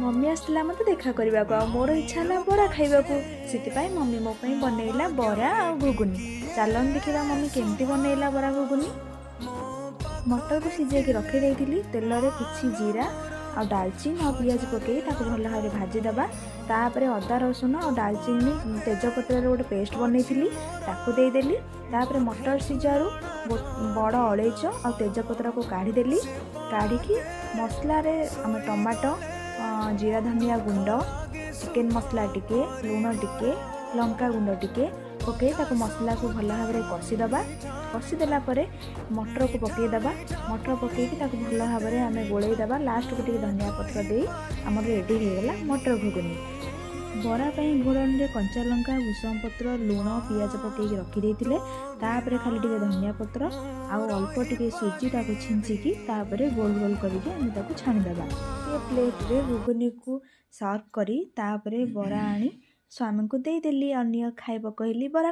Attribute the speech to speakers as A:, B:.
A: Mummy ଆସିଥିଲା ମୋତେ ଦେଖା କରିବାକୁ ଆଉ ମୋର ଇଚ୍ଛା ହେଲା ବରା ଖାଇବାକୁ। ସେଥିପାଇଁ ମମି ମୋ ପାଇଁ ବନେଇଲା ବରା ଆଉ ଘୁଗୁନି। ଚାଲନ୍ତୁ ଦେଖିବା ମମି କେମିତି ବନେଇଲା ବରା ଘୁଗୁନି। ମଟରକୁ ସିଝେଇକି ରଖିଦେଇଥିଲି। ତେଲରେ କିଛି ଜିରା ଆଉ ଡାଲଚିନି ଆଉ ପିଆଜ ପକାଇ ତାକୁ ଭଲ ଭାବରେ ଭାଜିଦେବା। ତାପରେ ଅଦା, ରସୁଣ ଆଉ ଡାଲଚିନି, ତେଜପତ୍ରର ଗୋଟେ ପେଷ୍ଟ ବନେଇଥିଲି, ତାକୁ ଦେଇଦେଲି। ତାପରେ ମଟର ସିଝାରୁ ବଡ଼ ଅଳେଇଚ ଆଉ ତେଜପତ୍ରକୁ କାଢ଼ିଦେଲି। କାଢ଼ିକି ମସଲାରେ ଆମେ ଟମାଟୋ, ଜିରା, ଧନିଆ ଗୁଣ୍ଡ, ଚିକେନ୍ ମସଲା ଟିକେ, ଲୁଣ ଟିକେ, ଲଙ୍କା ଗୁଣ୍ଡ ଟିକେ ପକାଇ ତାକୁ ମସଲାକୁ ଭଲ ଭାବରେ କଷିଦେବା। କଷିଦେଲା ପରେ ମଟରକୁ ପକାଇଦେବା। ମଟର ପକାଇକି ତାକୁ ଭଲ ଭାବରେ ଆମେ ଗୋଳେଇ ଦେବା। ଲାଷ୍ଟକୁ ଟିକେ ଧନିଆ ପତ୍ର ଦେଇ ଆମର ରେଡ଼ି ହେଇଗଲା ମଟର ଘୁଗୁନି। ବରା ପାଇଁ ଘୋଡ଼ଣୀରେ କଞ୍ଚା ଲଙ୍କା, ଭୃଷଙ୍ଗ ପତ୍ର, ଲୁଣ, ପିଆଜ ପକାଇକି ରଖିଦେଇଥିଲେ। ତାପରେ ଖାଲି ଟିକେ ଧନିଆ ପତ୍ର ଆଉ ଅଳ୍ପ ଟିକେ ସୁଜି ତାକୁ ଛିଞ୍ଚିକି ତାପରେ ଗୋଲ ଗୋଲ କରିକି ଆମେ ତାକୁ ଛାଣିଦେବା। ଏ ପ୍ଲେଟ୍ରେ ଘୁଗୁନିକୁ ସର୍ଭ କରି ତାପରେ ବରା ଆଣି ସ୍ୱାମୀଙ୍କୁ ଦେଇଦେଲି। ଆଉ ନିଅ ଖାଇବ କହିଲି, ବରା।